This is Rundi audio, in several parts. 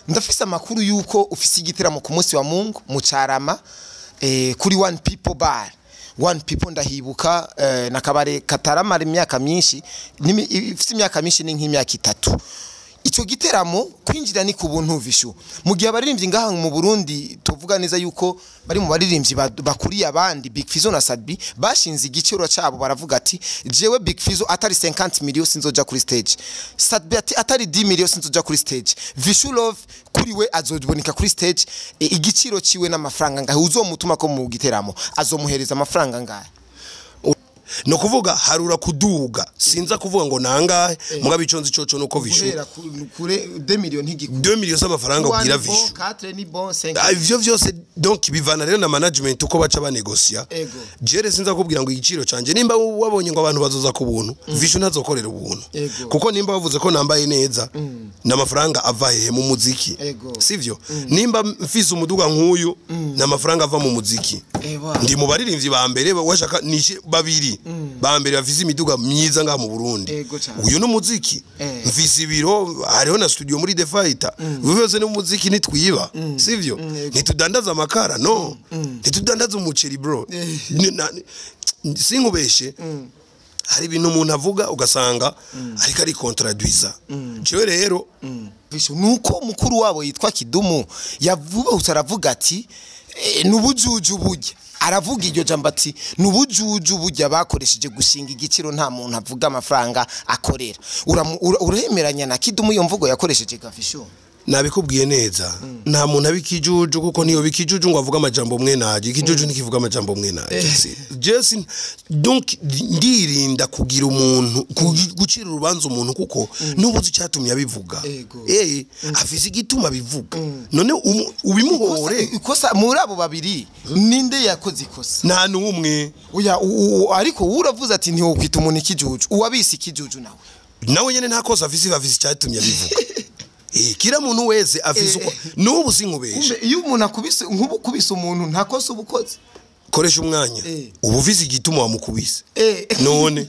Ndafise amakuru yuko ufise igiteramo ku munsi wa Mungu mu Carama, kuri One People Bar. One People ndahibuka, nakabare kataramara imyaka myinshi, ifise imyaka myinshi ni nk'imyaka 3. Ico giteramo kwinjira ni ku buntu, Vishu. Mu gihe abaririmbyi ngaha mu Burundi tuvuga neza yuko bari mu baririmbyi bakuriye abandi, Big Fizzo na Sat-B bashinze igiciro cabo, baravuga ati: "Jewe Big Fizzo, atari 50 million sinzoja kuri stage." Sat-B ati: "Atari 10 million sinzoja kuri stage." Vishu Love kuri we azoboneka kuri stage, igiciro ciwe n'amafaranga ngahe? Uzomutuma ko mu giteramo azomuhereza amafaranga ngahe? No kuvuga harura kuduga, sinza kuvuga ngo nangahe, mugabo ico nzi coco nuko Vishu Guhera kure 2 million ntigikuru. 2 millions z'amafaranga ubwira Vishu. 4 ni bon, 5. Ah, ivyo vyose donc bivana rero na management uko baca banegosia. Jere sinza kubwira ngo igiciro canje, nimba wabonye ngo abantu bazoza ku buntu, Vishu ntazokorera ubuntu. Kuko nimba bavuze ko nambaye neza, n'amafaranga ava hehe? Mu muziki. Sivyo? Nimba mfise umuduga nk'uyu, n'amafaranga ava mu muziki. Ndi mu baririmbyi ba mbere washaka nishi babiri ba mbere bafise imiduga myiza ngaha mu Burundi. Ego cane. Uyu n'umuziki. Mfise ibiro, hariho na studio muri The Fighter. Byose n'umuziki, nitwiba, sivyo? Ego. Ntitudandaza amakara, no ntitudandaza umuceri, bro. Sinkubeshe, hari ibintu umuntu avuga ugasanga ariko ari contraduiza. Jewe rero Vishu, nuko mukuru wabo yitwa Kidumu yavubahutse aravuga ati: "Nubujuju burya." Aravuga iryo jambo ati: "Nubujuju burya bakoresheje gushinga igiciro, nta muntu avuga amafaranga akorera." Uremeranya na Kidumu iyo mvugo yakoresheje, Gavishu? Nabikubwiye neza, nta muntu aba ikijuju, kuko niyo bikijuju ngo avuge amajambo mwe naje. Ikijuju ntikivuga amajambo mwe naje. Jesi donc ndirinda kugira umuntu gucira urubanza umuntu, kuko nubuze icyatumye abivuga. Afise igituma abivuga, none ubimuhore. Ikosa muri abo babiri, ninde yakoze ikosa? Nta n'umwe. Oya, ariko wowe uravuze ati ntiwokwita umuntu ikijuju, uwabise ikijuju nawe? Nawe nyene nta kosa afise, afise icyatumye abivuga. Kila muntu wese afise uko, n'ubu sinkubeshe. Kumbe iyo umuntu akubise, nk'ubu ukubise umuntu, nta kosa uba ukoze? Koresha umwanya. Uba ufise igituma wamukubise. None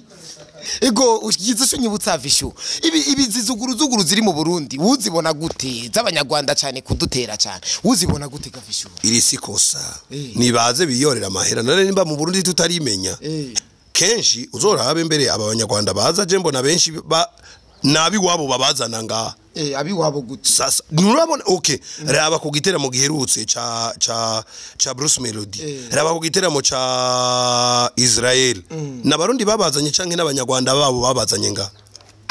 Ego, ugize icyo unyibutsa, Vishu. Ibi zizuguruzuguru ziri mu Burundi uzibona gute, z'abanyarwanda cyane kudutera cyane, uzibona gute, Gavishu? Iri si kosa. Nibaze biyorera amahera. None nimba mu Burundi tutarimenya, kenshi uzorabe mbere aba banyarwanda baza, je mbona benshi ba nabi wabo babazana ngaha. Abiwabo gute? Sasa nurabona, okay, raba ku giteramo giherutse ca Bruce Melody. Raba ku giteramo ca Israel, n'abarundi babazanye canke n'abanyarwanda babo babazanye nga?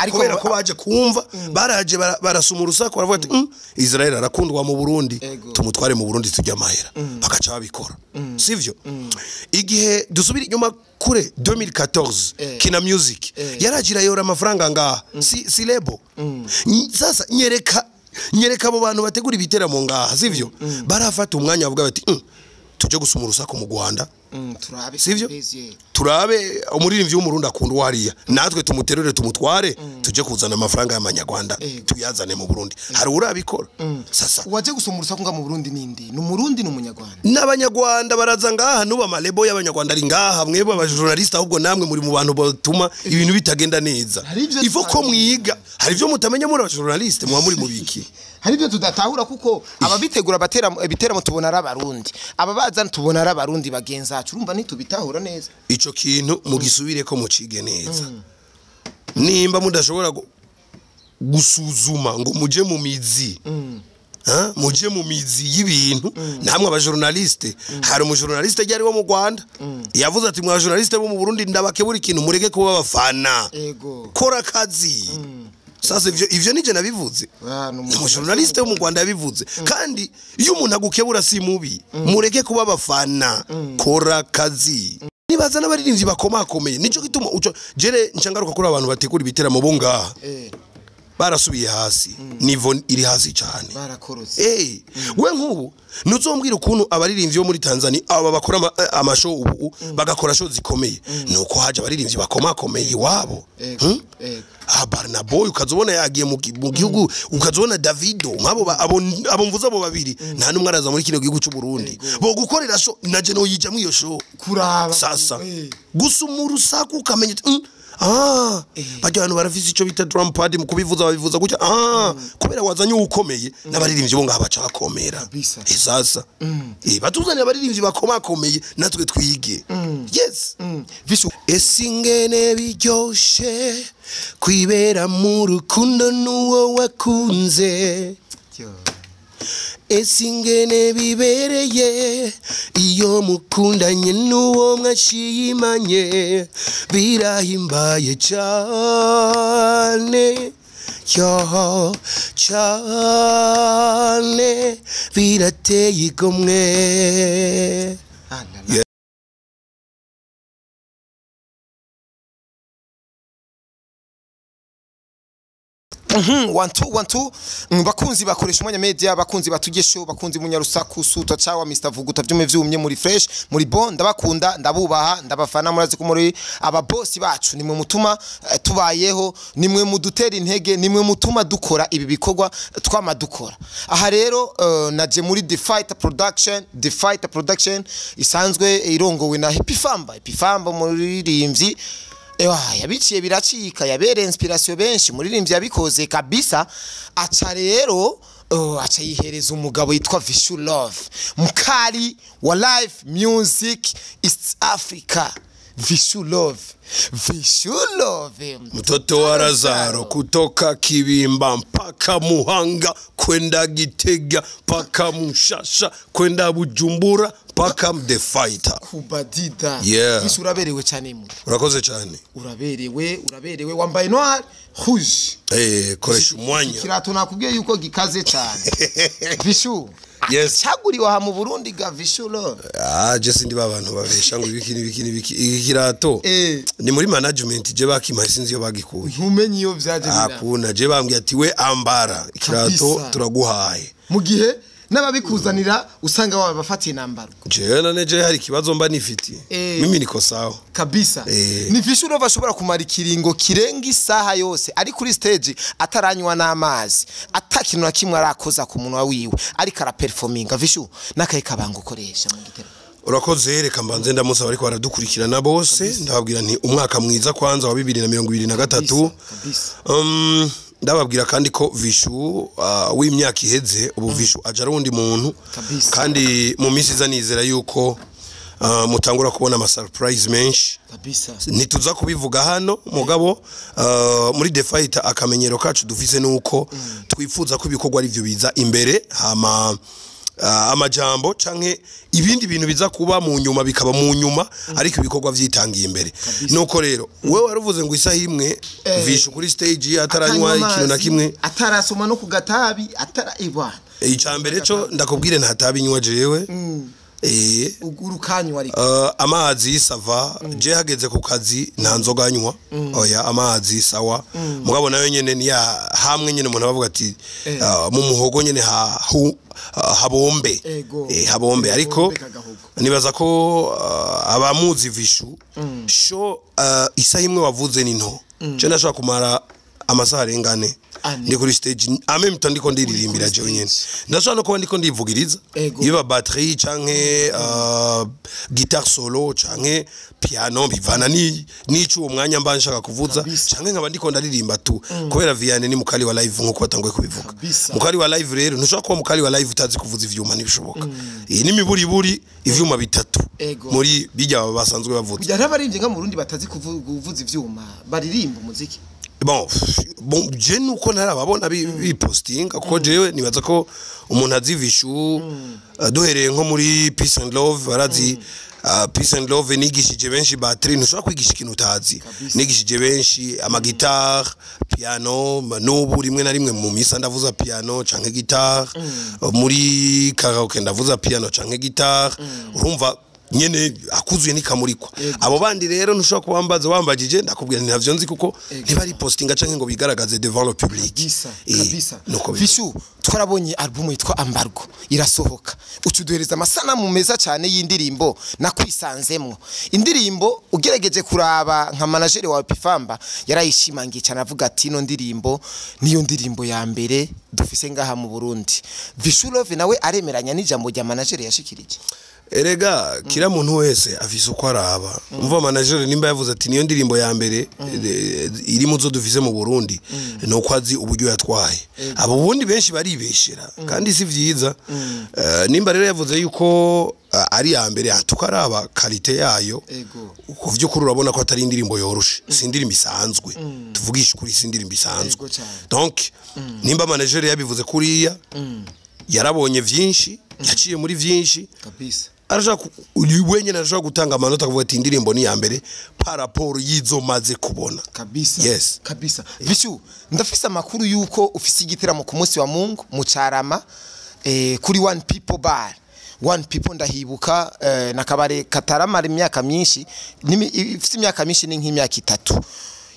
Ariko kubera ko baje kumva, baraje barasuma urusaku, baravuga ati: Israel arakundwa mu Burundi, tumutware mu Burundi tujya amahera." Bakaca babikora, sivyo? Igihe dusubira inyuma kure 2014, Kina Music yaragira yora amafaranga ngaha, si label. Sasa nyereka abo bantu bategura ibiteramo ngaha, sivyo? Barafata umwanya bavuga bati: "Tuje gusuma urusaku mu Rwanda, Turabe sivyo? Bezier. Turabe umuririmbyi w'umurundi akunda uwariya, natwe tumuterure tumutware, tuje kuzana amafaranga y'amanyarwanda, tuyazane mu Burundi." Hari urabikora sasa? Waje gusoma urusaku nga mu Burundi ninde? Ni umurundi, ni umunyarwanda? N'abanyarwanda baraza ngaha, nuba ama label y'abanyarwanda ari ngaha. Mwebwe abajournaliste ahubwo namwe muri mu bantu batuma ibintu bitagenda neza. Hari ivyo Ifo ko tutamenya. mwiga, hari ivyo mutamenya muri abajournaliste, muba muri mubiki? Hari ibyo tudatahura, kuko ababitegura ibiteramo tubona ari abarundi, ababaza tubona ari abarundi bagenzi bacu, urumva ntitubitahura neza. Ico kintu mugisubire ko mucige neza. Nimba mudashobora gusuzuma ngo muje mu mizi, ha? Muje mu mizi y'ibintu namwe abajournaliste. Hari umujournaliste ryari wo mu Rwanda yavuze ati: "Mwa journaliste bo mu Burundi, ndabakebura ikintu, mureke kuba abafana, kora akazi." Sasa ivyo nije nabivuze? Ah, ni umujournaliste wo mu Rwanda yabivuze. Kandi iyo umuntu agukebura si mubi. Mureke kuba abafana, kora akazi. Nibaza n'abaririmbyi bakomakomeye, nico gituma uco jere nshangaruka kuri abantu bategura ibiteramo bo ngaha, barasubiye hasi, niveau iri hasi cyane. Barakorotse. We nk'ubu ntuzombwira ukuntu abaririmbyi bo muri Tanzania aba bakora amashow ubu, bagakora show zikomeye, nuko haje abaririmbyi bakomakomeye iwabo. Ah, Burna Boy ukazobona yagiye mu gihugu, ukazobona Davido, nk'abo abo mvuze, abo babiri nta numwe araza muri kino gihugu cy'u Burundi bo gukorera show. Naje no yijamwo iyo show Kuraba. Sasa gusuma urusaku ukamenya uti, Ah, bajya abantu barafise ico bita drum pad, mu kubivuza babivuza gutya. Ah, kubera wazanye uwukomeye, n'abaririmbyi bo ngaha baca bakomera. Kabisa. Eh, sasa batuzanira abaririmbyi bakomakomeye, natwe twige. Yes. Vishu. Ese ingene biryoshe kwibera mu rukundo n'uwo wakunze, ese ingene bibereye iyo mukundanye n'uwo mwashimanye, birahimbaye cyane, yo cyane, birateye igomwe. Ah, la, la. One two one two. Bakunzi bakoresha umwanya media, bakunzi batujye show, bakunzi munyarusaku suta chawa Mr Vuguta, vyume vyumye muri fresh muri bon. Ndabakunda, ndabubaha, ndabafana. Murazi ko muri aba boss bacu, nimwe mutuma tubayeho, nimwe mudutera intege, nimwe mutuma dukora ibi bikorwa twama dukora aha. Rero naje muri The Fighter Production. The Fighter Production isanzwe irongowe na Happy Famba. Happy Famba, muririmbyi, ewa yabiciye biracika, yabereye inspiration benshi, muririmbyi yabikoze kabisa. Aca rero aca yihereza umugabo yitwa Vishu Love, mukali wa live music East Africa. Vishu Love, Vishu Love. Mtoto wa Lazaro, kutoka Kibimba mpaka Muhanga, kwenda Gitega mpaka Mushasha, kwenda Bujumbura mpaka The Fighter. Kubadida. Yeah. Vishu, uraberewe cyane mu. Urakoze cyane. Uraberewe, uraberewe, wambaye noir rouge. Eh, koresha umwanya. Ikirato nakubwiye yuko gikaze cyane, Vishu. Yes. Cyaguriwe aha mu Burundi ga, Vishu Love? Ah, je sindi ba bantu babesha ngo ibiki n'ibiki n'ibiki. Iki kirato ni muri management, je bakimpaye, sinzi iyo bagikuye. Ntumenye iyo vyaje bina. Hakuna, je bambwiye ati: "We ambara ikirato, Kabisa. turaguhaye." Mu gihe n'ababikuzanira usanga wabafatiye nambaro. Jewe none je hari ikibazo mba nifitiye? Mimi niko sawa. Kabisa. Ni Vishu Love ashobora kumara ikiringo kirenga isaha yose ari kuri stage, ataranywa n'amazi, atakintu na kimwe arakoza ku munwa wiwe, ariko araperforminga. Vishu, n'akahe kabanga ukoresha mu giteramo? Urakoze. Reka mbanze ndamusaba ariko baradukurikirana bose, ndababwira nti umwaka mwiza kwanza wa 2023. Kabisa. Ndababwira kandi ko Vishu w'imyaka iheze, ubu Vishu aja ari uwundi muntu. Kabisa. Kandi mu minsi iza nizera yuko mutangura kubona ama surprise menshi. Kabisa. Ntituza kubivuga hano, mugabo muri The Fighter akamenyero kacu dufise nuko twifuza ko ibikorwa ari byo biza imbere, hama amajambo canke ibindi bintu biza kuba mu nyuma bikaba mu nyuma, ariko ibikorwa vyitangiye imbere. Nuko rero wewe waruvuze ngo isaha imwe Vishu kuri stage ataranywa Atanywa ikintu na amazi, kimwe, atarasoma no ku gatabi, atara ibana. Icambere co ndakubwire, ntatabi nywa jewe. Urukanywa ariko? Amazi ça va. Je hageze ku kazi nta nzoga nywa, oya. Amazi sawa, mugabo nayo nyene ni ya hamwe nyene umuntu abavuga ati mu muhogo nyene ha, habombe. Habombe ariko Habombe kagahogo. Nibaza ko abamuzi Vishu show, isaha imwe wavuze ni nto. Je ndashobora kumara amasaha arenga ane Ane. ndi kuri stage, ame mto ndiko ndiririmbira jewe nyene. Ndashobora no kuba ndiko ndivugiriza, iba batterie canke guitare solo canke piano, bivana ni nico uwo mwanya mba nshaka kuvuza, canke nkaba ndiko ndaririmba tu, kubera Vianney ni mukali wa live nkuko batanguye kubivuga. Mukali wa live rero, ntushobora kuba mukali wa live utazi kuvuza ivyuma, ntibishoboka. Iyi ni miburiburi ivyuma bitatu muri bijya basanzwe bavuza. Burya hari abaririmbyi nka mu Burundi batazi kuvuza ivyuma baririmba umuziki? Bon, je nuko ntarababona bipostinga, kuko jewe nibaza ko umuntu azi Vishu, duhereye nko muri Peace and Love, barazi Peace and Love nigishije benshi batterie. Ntushobora kwigisha ikintu utazi. Nigishije benshi amagitare, piano. N'ubu rimwe na rimwe mu misa ndavuza piano canke guitare, muri karaoke ndavuza piano canke guitare. Urumva nyene akuzuye nikamurikwa. Abo bandi rero ntushobora kubambaza. Wambagije ndakubwira nti ntavyo nzi, kuko ntibari postinga canke ngo bigaragaze devant le public. Kabisa. Kabisa. Nuko biri. Vishu, twarabonye album yitwa Ambargo irasohoka, ucuduhereza amasanamu meza cyane y'indirimbo nakwisanzemwo. Indirimbo ugerageje kuraba nka manager wawe Pifamba yarayishimangiye cyane, avuga ati ino ndirimbo niyo ndirimbo ya mbere dufise ngaha mu Burundi. Vishu Love nawe aremeranya n'ijambo rya manager yashikirije? Erega kila muntu wese afise uko araba. Umva manager nimba yavuze ati niyo ndirimbo ya mbere iri mu zo dufise mu Burundi, nuko azi uburyo yatwaye. Abo bundi benshi baribeshera kandi si vyiza. Nimba rero yavuze yuko ari ya mbere, tukaraba qualité yayo. Ku vy'ukuri urabona ko atari indirimbo yoroshe, si indirimbo isanzwe. Tuvugishe ukuri, si indirimbo isanzwe. Donc nimba manager yabivuze kuriya, yarabonye vyinshi, yaciye muri vyinshi Kabisa. Arashaka wenyine arashaka gutanga amanota akavuga ati indirimbo ni ya mbere par rapport y'izo maze kubona. Kabisa. Yes. Kabisa. Vichou, ndafise amakuru yuko ufise igiteramo ku munsi wa Mungu mu Carama, kuri One People Bar. One People ndahibuka, na kabare kataramara imyaka myinshi, ifise imyaka myinshi, ni nk'imyaka 3.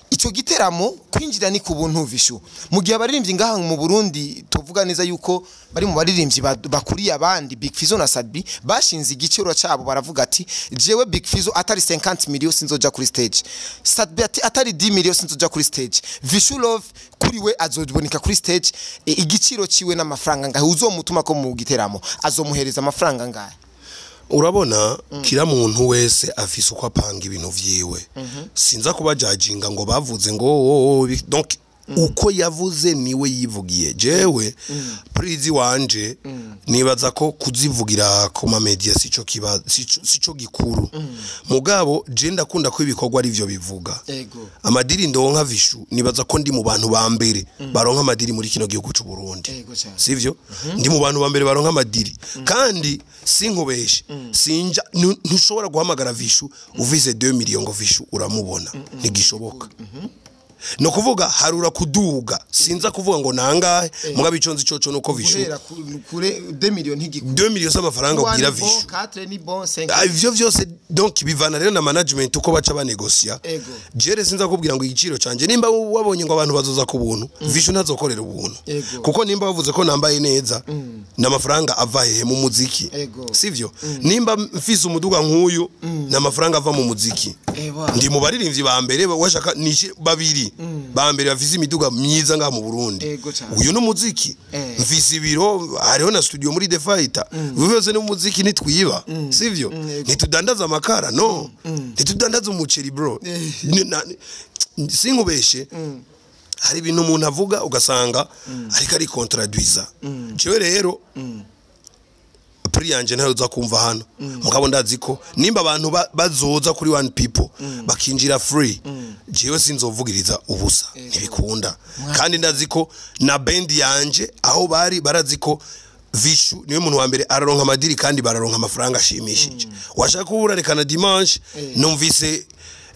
Ico giteramo kwinjira ni ku buntu, Vichou. Mu gihe abaririmbyi ngaha mu Burundi tuvuga neza yuko bari mu baririmbyi bakuriye abandi, Big Fizzo na Sat-B bashinze igiciro cabo, baravuga ati jewe Big Fizzo atari 50 millions sinzoja kuri stage, Sat-B ati atari 10 millions sinzoja kuri stage. Vichou Love kuri we azoboneka kuri stage, igiciro ciwe n'amafaranga ngahe? Uzomutuma ko mu giteramo azomuhereza amafaranga ngahe? Urabona, kila muntu wese afise uko apanga ibintu vyiwe. Sinza kubajajinga ngo bavuze ngo oh, oh, donc uko yavuze niwe yivugiye. Jewe prix wanje nibaza ko kuzivugira ku ma media sico kiba, sico gikuru. Mugabo je ndakunda ko ibikorwa ari vyo bivuga. Amadiri ndonka, Vichou, nibaza ko ndi mu bantu ba mbere baronka amadiri muri kino gihugu c'u Burundi. Ego cyane. Sivyo? Ndi mu bantu ba mbere baronka amadiri, kandi sinkubeshe, sinja ntushobora guhamagara Vichou uvise 2 millions ngo Vichou uramubona, ntigishoboka. No kuvuga harura kuduga, sinza kuvuga ngo nangahe, mugabo ico nzi coco nuko Vichou Guhera kure 2 millions ntigikuru. 2 millions z'amafaranga ubwira Vichou. 4 ni bon, 5. Ah, ivyo vyose donc bivana rero na management uko baca banegosia. Jere sinza kubwira ngo igiciro canje, nimba wabonye ngo abantu bazoza ku buntu, Vichou ntazokorera ubuntu. Kuko nimba bavuze ko nambaye neza, n'amafaranga ava hehe? Mu muziki. Sivyo? Nimba mfise umuduga nk'uyu, n'amafaranga ava mu muziki. Ndi mu baririmbyi ba mbere washaka ni babiri ba mbere bafise imiduga myiza ngaha mu Burundi. Ego cyane. Uyu n'umuziki. Mfise ibiro, hariho na studio muri The Fighter. Byose n'umuziki, nitwiba, sivyo? Ego. Ntitudandaza amakara, no ntitudandaza umuceri, bro. Sinkubeshe, hari ibintu umuntu avuga ugasanga ariko ari contraduiza. Jewe rero prix yanje ntayo uza kumva hano, mugabo ndazi ko nimba abantu bazoza kuri One People bakinjira free, jewe sinzovugiriza ubusa, ntibikunda. Kandi ndazi ko na band yanje aho bari barazi ko Vichou niwe muntu wa mbere araronka amadiri kandi bararonka amafaranga ashimishije. Washaka kuburarekana dimanche,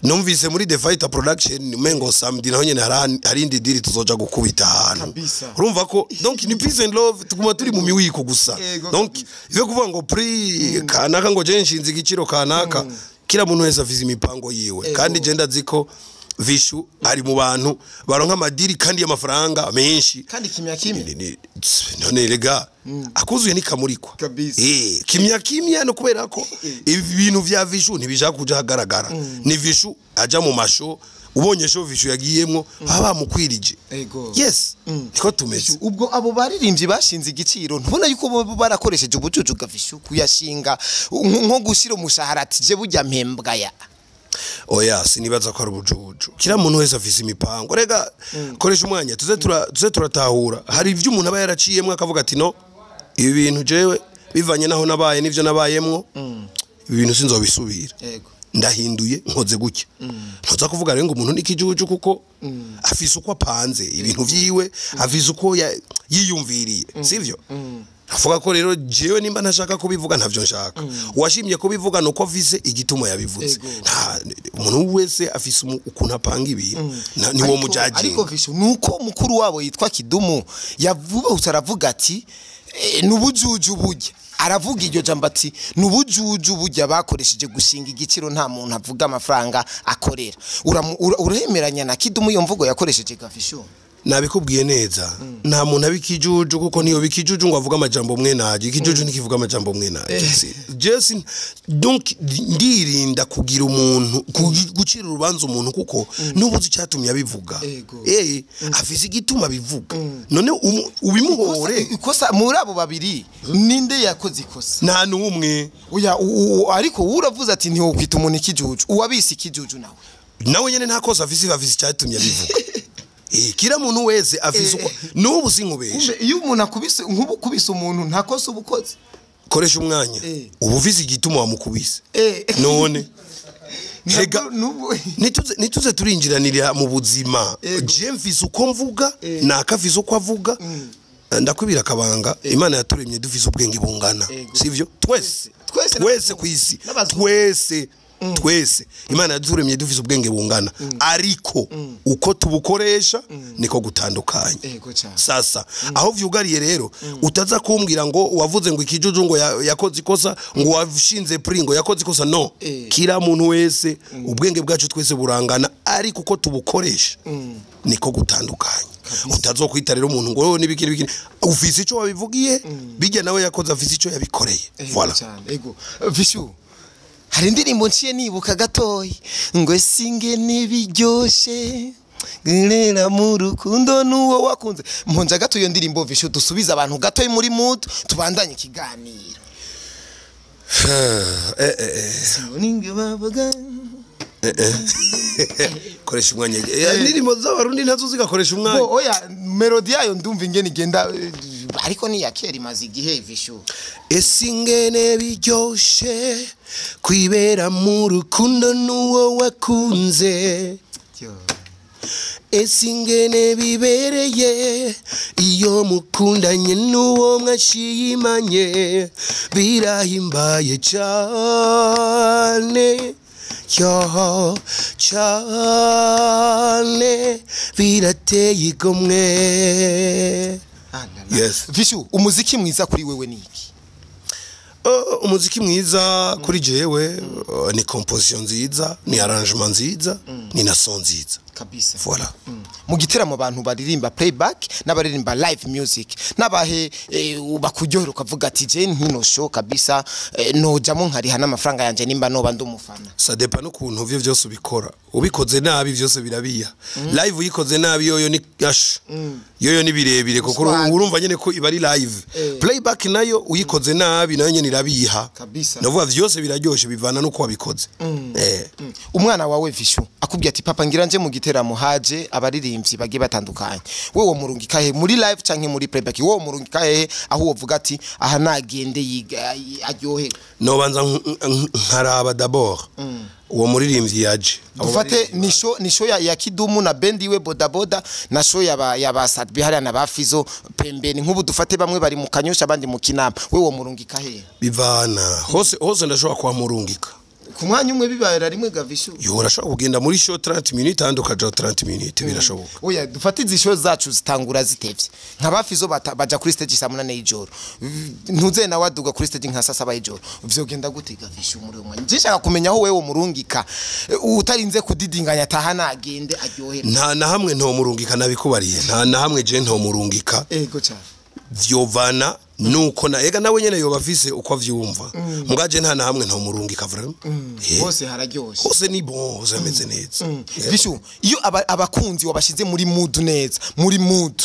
numvise muri The Fighter Production umengo samedi naho nyene hari indi diri tuzoja gukubita ahantu. Urumva ko donc ni peace and love, tuguma turi mu miwiko gusa. Donc ivyo kuvuga ngo prix kanaka, ngo je nshinze igiciro kanaka, kila muntu wese afise imipango yiwe. Kandi je ndazi ko Vichou ari mu bantu baronka amadiri kandi y'amafaranga menshi. Kandi kimya kimya. None rega akuzuye nikamurikwa. Kimya kimya no kubera ko ibintu vya Vichou ntibishaka kuja ahagaragara. Ni Vichou aja mu masho, ubonye show Vichou yagiyemwo baba bamukwirije. Yes, niko tumeze. Ubwo abo baririmbyi bashinze igiciro, ntubona yuko bo barakoresheje ubujuju bwa Vichou kuyashinga, nko gushira umushahara ati je burya mpembwa ya? Oya, sinibaza ko ari ubujuju. Kila muntu wese afise imipango. Rega koresha umwanya, tuze turatahura. Hari ivyo umuntu aba yaraciyemwo akavuga ati no ibi bintu jewe bivanye naho nabaye n'ivyo nabayemwo, ibi bintu sinzobisubira, ndahinduye, nkoze gutya. Ntuza kuvuga rero ngo umuntu ni ikijuju, kuko afise uko apanze ibintu vyiwe, afise uko yiyumviriye, sivyo? Avuga ko rero jewe nimba ntashaka kubivuga, ntavyo nshaka. Uwashimye kubivuga nuko afise igituma yabivuze. Nta umuntu wese afise ukuntu apanga ibintu. Ni wo mujaji. Ariko Vichou, nuko mukuru wabo yitwa Kidumu yavuba aravuga ati nubujuju burya, aravuga iryo jambo ati nubujuju burya bakoresheje gushinga igiciro, nta muntu avuga amafaranga akorera. Uremeranya na Kidumu iyo mvugo yakoresheje ga Vichou? Nabikubwiye neza, nta muntu abikijuju, kuko niyo bikijuju ngo avuga amajambo mwe naje. Ikijuju ntikivuga amajambo mwe naje. Just donc ndirinda kugira umuntu gucira urubanza umuntu, kuko nubuzi icyatumye abivuga. Afise igituma bivuga, none ubimuhore. Ikosa muri abo babiri ninde yakoze ikosa? Nta n'umwe. Oya, ariko uravuze ati ntiwokwita umuntu ikijuju, uwabise ikijuju nawe nyene nta kosa afise, afise icyatumye abivuga. Kila muntu wese afise uko, n'ubu sinkubesha. Iyo umuntu akubise, nkubu kubise umuntu nta kosa ubukoze. Koresha umwanya, ubu ufise igituma wamukubise. None rega nituze turinjiranira mu buzima. Je mfise uko mvuga, nakafise uko avuga. Ndakwibira akabanga, Imana yaturemye dufise ubwenge bungana, sivyo? Twese twese kwisi, twese twese Imana yaturemye dufise ubwenge bungana, ariko uko tubukoresha niko gutandukanye. Sasa aho vyugariye rero, utaza kumbwira ngo wavuze ngo ikijuju ngo yakoze ikosa, ngo washinze prix ngo yakoze ikosa. No, kila muntu wese ubwenge bwacu twese burangana, ariko uko tubukoresha niko gutandukanye. Utazokwita rero umuntu ngo nibikiri bikiri, ufise ico wabivugiye, bijya nawe yakoze afise ico yabikoreye. Voilà. Ego Vishu, hari indirimbo nciye nibuka gatoyi ngo singe nibiryoshe ngirera mu rukundo nuwo wakunze. Mponja gato iyo ndirimbo Vishu, dusubiza abantu gatoyi muri mood, tubandanye ikiganiro. Ninge bavuga koresha umwanya. Indirimbo z'abarundi nazo zigakoresha umwanya. Oya, melody yayo ndumva ingene igenda, ariko ni ya kera imaze igihe Vishu. Esingene biryoshe kwibera mu rukundo nuwo wakunze, esingene bibereye iyo mukundanye nuwo mwashimanye, birahimbaye cyane yo cyane, birateye igomwe. Yes. Vishu, umuziki mwiza kuri wewe ni iki? Umuziki mwiza kuri jewe ni composition nziza, ni arrangement nziza, ni na son nziza. Kabisa. Voilà. Mu giteramo abantu baririmba playback n'abaririmba live music, nabahe bakuryohera ukavuga ati je nkino show kabisa, nojamo nkariha n'amafaranga yanje nimba noba ndumufana? Ça dépend n'ukuntu vyo vyose ubikora. Ubikoze nabi vyose birabiya. Live uyikoze nabi yoyo ni ash. Yoyo ni birebire kuko urumva nyene ko iba ari live. Playback nayo uyikoze nabi nayo nyene irabiha. Ndavuga vyose biraryoshe bivana nuko wabikoze. Umwana wawe Vishu akubwiye ati papa ngira nje mu giteramo haje abaririmbyi bagiye batandukanye, wewe murungika he, muri live canke muri playback? Wewe murungika he aho wovuga ati aha nagende yiga aryohe? No banza nkaraba d'abord uwo muririmbyi yaje. Dufate ni show ya Kidumu na bendi we bodaboda, na show ya ba Sadbi hariya na ba Fizo pembeni, nk'ubu dufate bamwe bari mu Kanyosha abandi mu Kinama, wewe murungika he? Bivana hose hose ndashobora kwa murungika ku mwanya umwe bibaera rimwe gavishu. Yo urashobora kugenda muri show 30 minutes andi ukaja 30 minutes, birashoboka. Oya, dufate izi show zacu zitangura zitevye, nka bafizo baja kuri stage saa 8 y'ijoro, ntuze na waduga kuri stage nka saa 7 y'ijoro, vyogenda gute gavishu muri umwanya? Nje nshaka kumenya aho wewe murungika utarinze kudidinganya taha nagende aryohere. Nta na hamwe nto murungika, nabikubariye, nta na hamwe je nto murungika. Ego cyane. Vyovana nuko na ega nawe nyene yoba afise uko avyumva, mugaje nta na hamwe nto murungika vraiment. Hose hararyoshe, hose ni bon, hose ameze neza. Vishu, iyo abakunzi wabashize muri mood neza, muri mood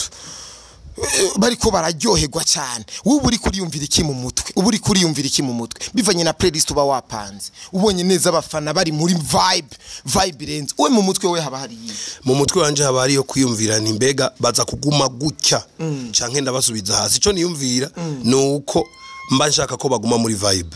bariko bararyoherwa cyane, wowe uri kuriyumvira iki mu mutwe? Ubu uri kuriyumvira iki mu mutwe bivanye na playlist uba wapanze, ubonye neza abafana bari muri vibe irenze, we mu mutwe we haba hari iki? Mu mutwe wanje haba hari yo kwiyumvira ni mbega baza kuguma gutya canke ndabasubiza hasi. Ico niyumvira nuko mba nshaka ko baguma muri vibe.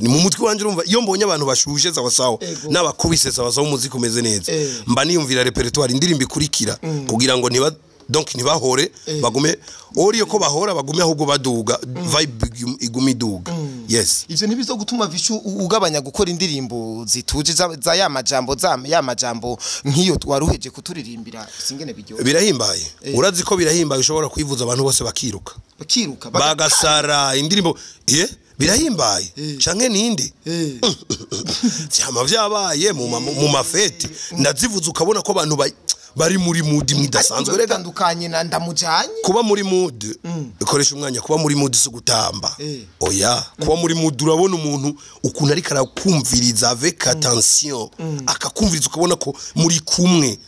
Ni mu mutwe wanje urumva iyo mbonye abantu bashuje sawa sawa n'abakubise sawa sawa umuziki umeze neza, mba niyumvira repertoire indirimbo ikurikira kugira ngo niba donc ntibahore bagume oriyo ko bahora bagume ahubwo baduga vibe iguma iduga. Yes. Ivyo ntibizo gutuma Vishu ugabanya gukora indirimbo zituje za ya majambo za ya majambo nkiyo waruheje kuturirimbira singene biryo? Birahimbaye. Urazi ko birahimbaye, ushobora kwivuza abantu bose bakiruka bagasara indirimbo. Birahimbaye canke ninde vyama vyabaye mu mafete ndazivuza ukabona ko abantu bari muri mood idasanzwe. Rega bitandukanye na ndamujanye. Kuba muri mood, ikoresha umwanya, kuba muri mood si gutamba. Oya, kuba muri mood urabona umuntu ukuntu ariko arakumviriza avec attention, akakumviriza ukabona ko muri kumwe.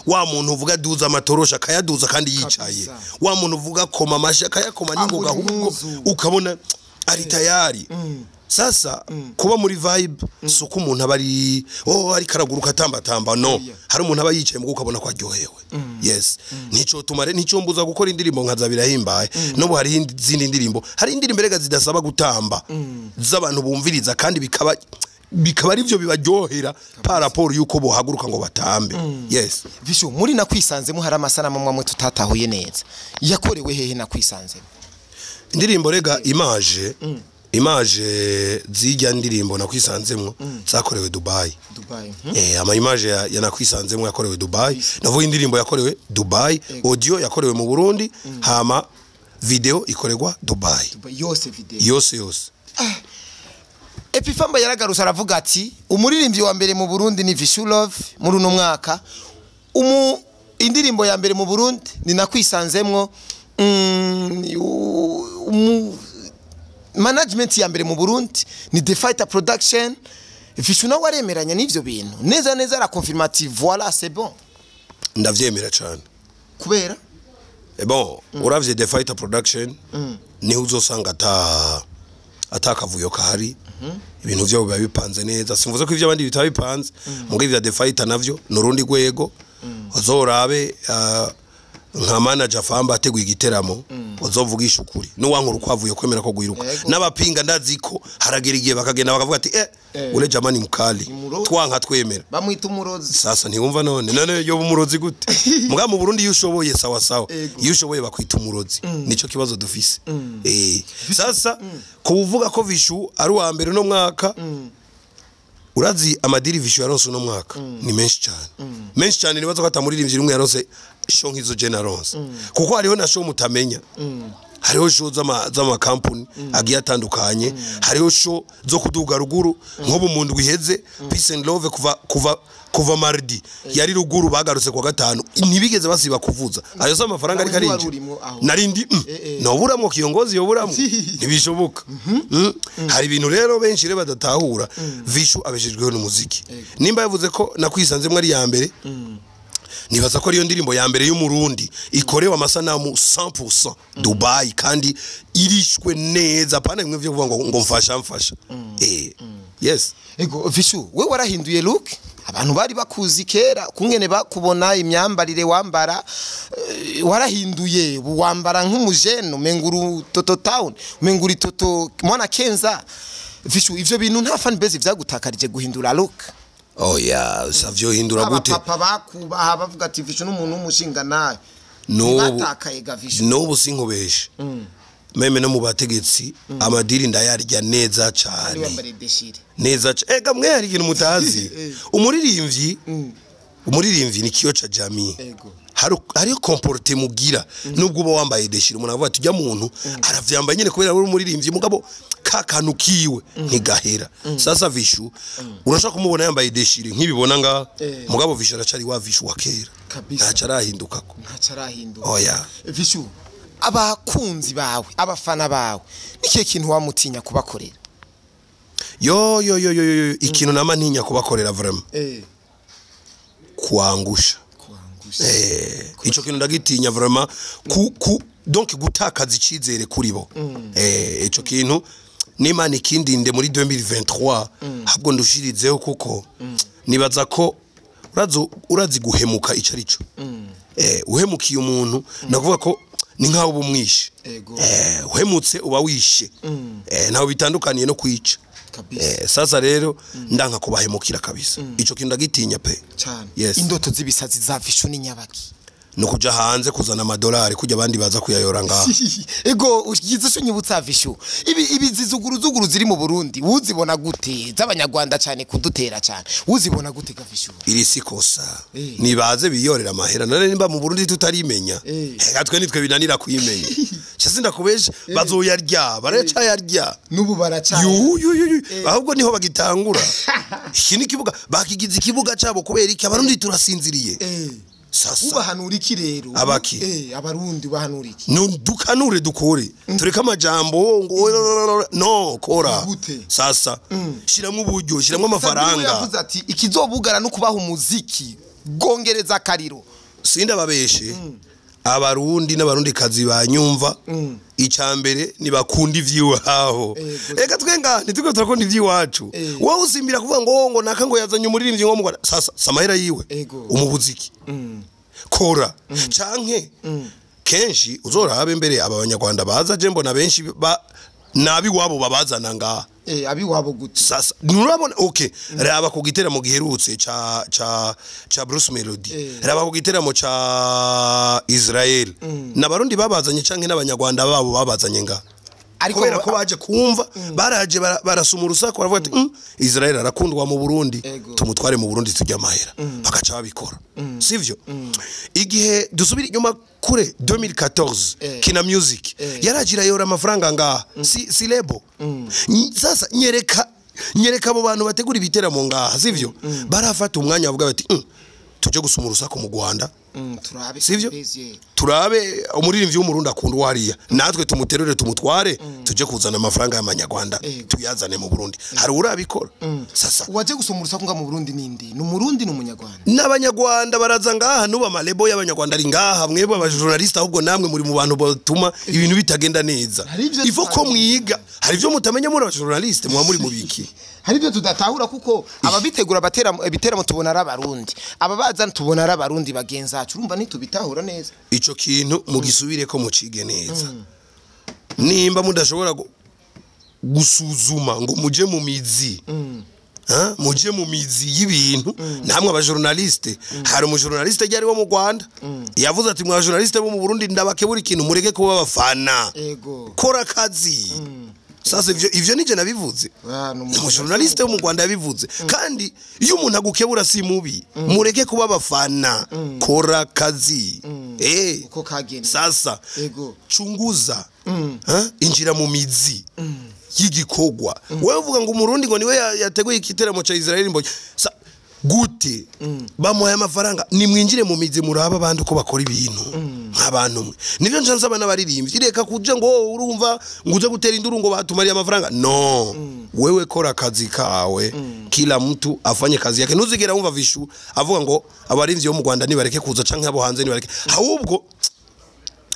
Wa muntu uvuga duza amatorosha akayaduza kandi yicaye, wa muntu uvuga koma amashi akayakoma n'ingoga, ahubwo ukabona ari tayari. Sasa kuba muri vibe si uko umuntu aba ari oh ariko araguruka atambatamba, no. Hari umuntu aba yicaye mu ukabona ko aryohewe. Yes, nico tumare nico mbuza gukora indirimbo nkaza birahimbaye. N'ubu hari izindi ndirimbo, hari indirimbo rega zidasaba gutamba, z'abantu bumviriza kandi bikaba ari byo bibaryohera par rapport yuko bohaguruka ngo batambe. Yes. Vishu, muri nakwisanzemo hari amasanamu amwe tutatahuye neza, yakorewe hehe nakwisanzemo? Indirimbo rega image image zijya ndirimbo nakwisanzemo zakorewe Dubai. Dubai. Ama image ya nakwisanzemo yakorewe Dubai. Navuga indirimbo yakorewe Dubai, audio yakorewe mu Burundi, hama video ikorerwa Dubai. Dubai yose video. Yose yose. Epifamba yaragarutse aravuga ati umuririmbyi wa mbere mu Burundi ni Vishu Love muri uno mwaka. Indirimbo ya mbere mu Burundi ni nakwisanzemwo. Management ya mbere mu Burundi ni The Fighter Production. Vishu nawe aremeranya n'ivyo bintu neza neza, arakonfirma ati voilà c'est bon. Ndavyemera cyane. Kubera bon, uravye The Fighter Production niho uzosanga atakavuyo kahari. Ibintu byabo biba bipanze neza. Simvuze ko ivyo abandi bitaba bipanze, mugo ivya The Fighter navyo nurundi rwego. Uzorabe nka manager Famba ateguye igiteramo, uzovugisha ukuri nuwankuru kwavuye kwemera ko guiruka n'abapinga ndaziko haragera igihe bakagenda bakavuga ati ule jamani mukali twanka twemera bamwita umurozi. Sasa ntiwumva none yo umurozi gute? Muga mu Burundi iyo ushoboye sawa sawa, iyo ushoboye bakwita umurozi. Nico kibazo dufise. Sasa kuvuga ko Vishu ari uwa mbere no mwaka, urazi amadiri Vishu yaronse no mwaka ni menshi cyane. Menshi cyane nibaza ko atamuririmbyi rumwe yaronse show nkizo generals. Kuko hariho na show mutamenya. Hariho show z'ama company agiye atandukanye, hariho show zo kuduga ruguru nko mu ndwi iheze Peace and Love kuva mardi yari ruguru bagarutse kwa gatanu ntibigeze basiba kuvuza. Ayo se amafaranga ariko arinjira. Narindi no buramwo kiongozi yoburamwo ntibishoboka. Hari ibintu rero benshi rero badatahura. Vishu abeshejweho n'umuziki. Nimba yavuze ko nakwisanzemwe ari ya mbere, nibaza ko ariyo ndirimbo ya mbere y'umurundi ikorewe amasanamu 100% Dubai kandi irishwe neza, pana bimwe byo kuvuga ngo mfasha mfasha. Yes. Ego Vishu, we warahinduye look, abantu bari bakuzi kera kungene bakubona imyambarire wambara, warahinduye wambara nk'umujene umenguru Toto Town, umenguri Toto mwana Kenza. Vishu, ivyo bintu nta fan base vyagutakarije guhindura look? Oya, savyo hindura gute? Papa bakubaha bavuga ati Vishu n'umuntu umushinga naye. Nibatakaye ga Vishu. N'ubu sinkubeshe. Meme no mu bategetsi amadiri ndayarya neza cyane. Neza cyane. Ega mwe hari ikintu mutazi. Umuririmbyi umuririmbyi ni kiyo cha jamii. Hari comporte mugira nubwo uba wambaye deshira umuntu avuga ati ujya muntu aravyambaye nyene kubera uri umuririmbyi mugabo kakantu kiwe ntigahera. Sasa Vishu urashaka kumubona yambaye deshire nkibibona nga mugabo Vishu aracari wa Vishu wa kera. Ntacarahinduka ko. Ntacarahinduka. Oya. Vishu, abakunzi bawe, abafana bawe, nikiye kintu wamutinya kubakorera? Yo yo yo yo ikintu nama ntinya kubakorera vraiment. Kuangusha. Ico kintu ndagitinya vraiment ku donc gutakaza icizere kuri bo. Ico kintu n'Imana ikindinde muri 2023 habwo ndushirizeho kuko nibaza ko urazi guhemuka ico arico. Uhemukiye umuntu nakuvuga ko ni nkaho ubumwishe. Uhemutse uba wishe. Naho bitandukaniye no kwica. Sasa rero ndanka kubahemukira kabisa. Ico kintu ndagitinya pe. Cyane. Yes. Indoto z'ibisazi za Vishu ni nyabaki. No kuja hanze kuzana amadolari kujya abandi baza kuyayora ngaha. Ego ugize cyo nyibutsa Vishu. Ibi zizuguru zuguru ziri mu Burundi uzibona gute? Z'abanyarwanda cyane kudutera cyane. Uzibona gute ga Vishu? Iri sikosa. Nibaze biyorera amahera. None nimba mu Burundi tutarimenya. Gatwe nitwe binanira kuyimenya. Cyase ndakubesha bazoyarya, baracayarya. Nubu baracaya. Yu. Ahubwo niho bagitangura. Iki ni kibuga bakigize ikibuga cabo kubera iki abarundi turasinziriye. Sasa Ubahanura iki rero? Abaki? Abarundi ubahanura iki? No, dukanure dukore, tureke amajambo ngo no kora. Gute? Sasa shiramwo uburyo, shiramwo Sabine amafaranga. Yavuze ati ikizobugara no kubaha umuziki, gongereza akariro. Sindababeshe, abarundi n'abarundi kazi banyumva, icambere nibakunda ivy'iwabo. Eka twenga ntituko turakunda ivy'iwacu. Wowe usimbira kuvuga ngo naka ngo yazanye umuririmbyi ngo mu Rwanda. Sasa samahera yiwe umubuziki kora canke kenshi uzorabe mbere aba banyarwanda baza, je mbona benshi nabi wabo babazana ngaha. Abiwabo gute? Sasa nurabona, okay, raba ku giteramo giherutse ca Bruce Melody, raba ku giteramo ca Israel, n'abarundi babazanye canke n'abanyarwanda babo babazanye nga? Ariko kubera ko baje kumva, baraje barasuma urusaku, baravuga ati Israel arakundwa mu Burundi, tumutware mu Burundi tujya amahera." Bakaca babikora, sivyo? Igihe dusubira inyuma kure 2014, Kina Music yaragira yora amafaranga ngaha, si label. Sasa nyereka abo bantu bategura ibiteramo ngaha, sivyo? Barafata umwanya bavuga bati tuje gusuma urusaku mu Rwanda, Turabe sivyo? Bezier. Turabe umuririmbyi w'umurundi akunda wariya, natwe tumuterure tumutware, tuje kuzana amafaranga y'amanyarwanda, tuyazane mu Burundi. Hari urabikora sasa? Waje gusoma urusaku nga mu Burundi nindi? Ni umurundi, ni umunyarwanda? N'abanyarwanda baraza ngaha, nuba amalebo y'abanyarwanda ari ngaha. Mwebwe abajournaliste ahubwo namwe muri mu bantu batuma ibintu bitagenda neza. Hari ivyo Ifo ko tutamenya. mwiga, hari ivyo mutamenya muri abajournaliste, muba muri mu biki? Hari ibyo tudatahura, kuko ababitegura batera ibiteramo tubona ari abarundi, ababaza tubona ari abarundi bagenzi bacu. Urumva ntitubitahura neza. Ico kintu mugisubire ko mucige neza. Nimba mudashobora gusuzuma ngo muje mu mizi, ha? Muje mu mizi y'ibintu namwe abajournaliste. Hari umujournaliste ryari wo mu Rwanda yavuze ati mwa journaliste bo mu Burundi, ndabakebura ikintu: mureke kuba abafana, kora akazi. Sasa ivyo nije nabivuze? Ah, ni Umujournaliste wo mu Rwanda yabivuze. Kandi iyo umuntu agukebura si mubi. Mureke kuba abafana, kora akazi. Uko kagenda. Sasa chunguza, ha? Injira mu mizi y'igikorwa. Wewe uvuga ngo umurundi ngo niwe yateguye igiteramo ca Israel Mbonyi. Gute bamuhaye amafaranga? Nimwinjire mu mizi, muraba abandi uko bakora ibintu nk'abantu mwe. Nivyo nca nsaba n'abaririmbyi: reka kuja ngo "Oh, urumva ngo uze gutera induru ngo batumariye amafaranga." No, wewe kora akazi kawe. Kila mtu afanye kazi yake. Ntuzigera wumva Vishu avuga ngo abarimvyi bo mu Rwanda nibareke kuza canke abo hanze nibareke. Ahubwo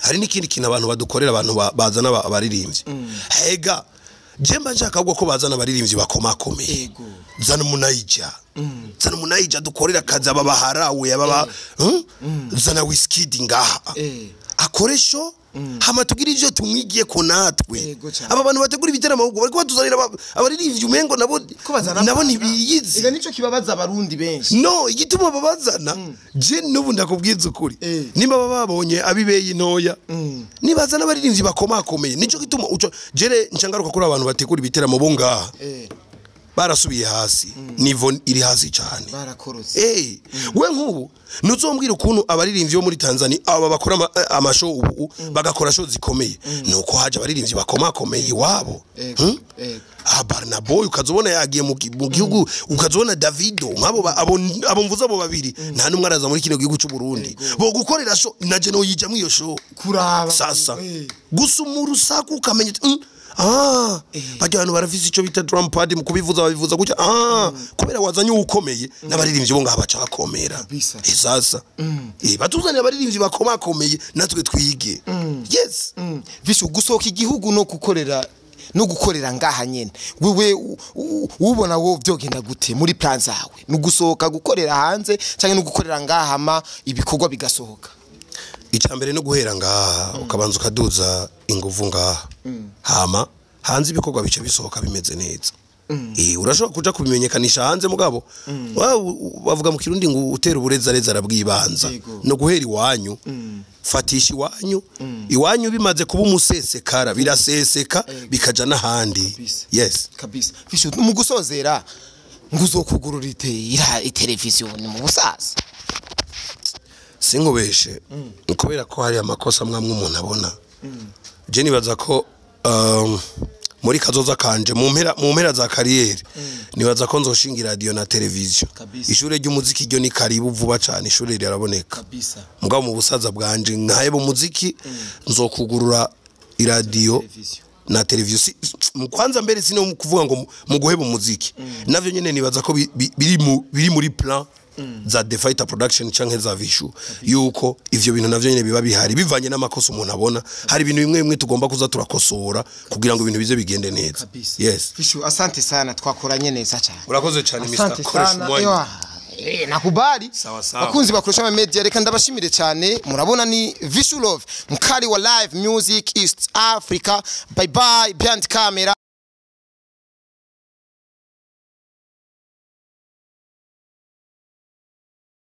hari n'ikindi kintu abantu badukorera, abantu bazana abaririmbyi. Hega je mba nshaka ahubwo ko bazana abaririmbyi bakomakomeye. Zana umunayija, zana umunayija dukorera akazi, aba baharawe aba? Zana Wizkid ngaha, akore show, hama tugire ivyo tumwigiye ko natwe. Ego cane. Aba bantu bategura ibiteramo ahubwo bariko batuzanira abaririmbyi umengo nabo Ko bazana nabo abana. ntibiyizi. Ega nico kibabaza abarundi benshi. No igituma babazana, je n'ubu ndakubwiza ukuri, nimba baba babonye abibeyi ntoya, nibazana abaririmbyi bakomakomeye. Nico gituma uco jere ncangaruka kuri abantu bategura ibiteramo bo ngaha, barasubiye hasi, niveau iri hasi cyane. Barakorotse. We nk'ubu ntuzombwira ukuntu abaririmbyi bo muri Tanzania aba bakora amashow ubu, bagakora show zikomeye, nuko haje abaririmbyi bakomakomeye iwabo. Ah, Burna Boy ukazobona yagiye mu gihugu, ukazobona Davido, nk'abo abo mvuze, abo babiri nta numwe araza muri kino gihugu cy'u Burundi bo gukorera show. Naje no yija muri iyo show Kuraba. Sasa gusuma urusaku ukamenya uti, ah, bajya abantu barafise ico bita drum pad, mu kubivuza babivuza gutya. Ah, kubera wazanye ukomeye, n'abaririmbyi bo ngaha baca bakomera. Kabisa. Sasa batuzanira abaririmbyi bakomakomeye natwe twige, yes. Vishu, gusohoka igihugu no gukorera ngaha nyene, wewe ubona wo vyogenda gute muri plan zawe? Ni ugusohoka gukorera hanze canke no gukorera ngaha ma ibikorwa bigasohoka? Icambere no guhera ngaha, ukabanza ukaduza inguvu ngaha, hama hanze ibikorwa bice bisohoka bimeze neza. Urashobora kuja kubimenyekanisha hanze, mugabo bavuga mu kirundi ngo utera uburezareza arabwibanza. No guhera iwanyu, fatisha iwanyu, iwanyu bimaze kuba umusesekara biraseseka bikaja n'ahandi. Kabisa. Yes. Kabisa. Vishu, mu gusozera, nguzokugurura ira iteleviziyo ni mu busaza? Sinkubeshe, kubera ko hari amakosa mwamwe umuntu abona, je nibaza ko Muri kazoza kanje, mu mpera za carrière, nibaza ko nzoshinga radio na televiziyo. Kabisa. Ishure ry'umuziki ryo ni karibu vuba cane, ishure riraboneka. Kabisa. Mugabo mu busaza bwanje nkaheba umuziki, nzokugurura iradiyo Televiziyo. na televiziyo. Mu kwanza mbere sino kuvuga ngo mu guheba umuziki, navyo nyene nibaza ko biri muri plan za The Fighter Production canke za Vishu, yuko ivyo bintu navyo nyene biba bihari bivanye n'amakosa umuntu abona. Hari ibintu bimwe bimwe tugomba kuza turakosora kugira ngo ibintu bize bigende neza. Kabisa. Yes. Vishu, asante sana, twakoranye neza cyane. Urakoze cyane, Mr. Asante Koresha sana. umwanya. Ewa. Nakubali. Sawa, sawa. Bakunzi bakoresha ama media, reka ndabashimire cyane. Murabona ni Vishu Love, mkali wa live music East Africa. Bye bye, behind camera.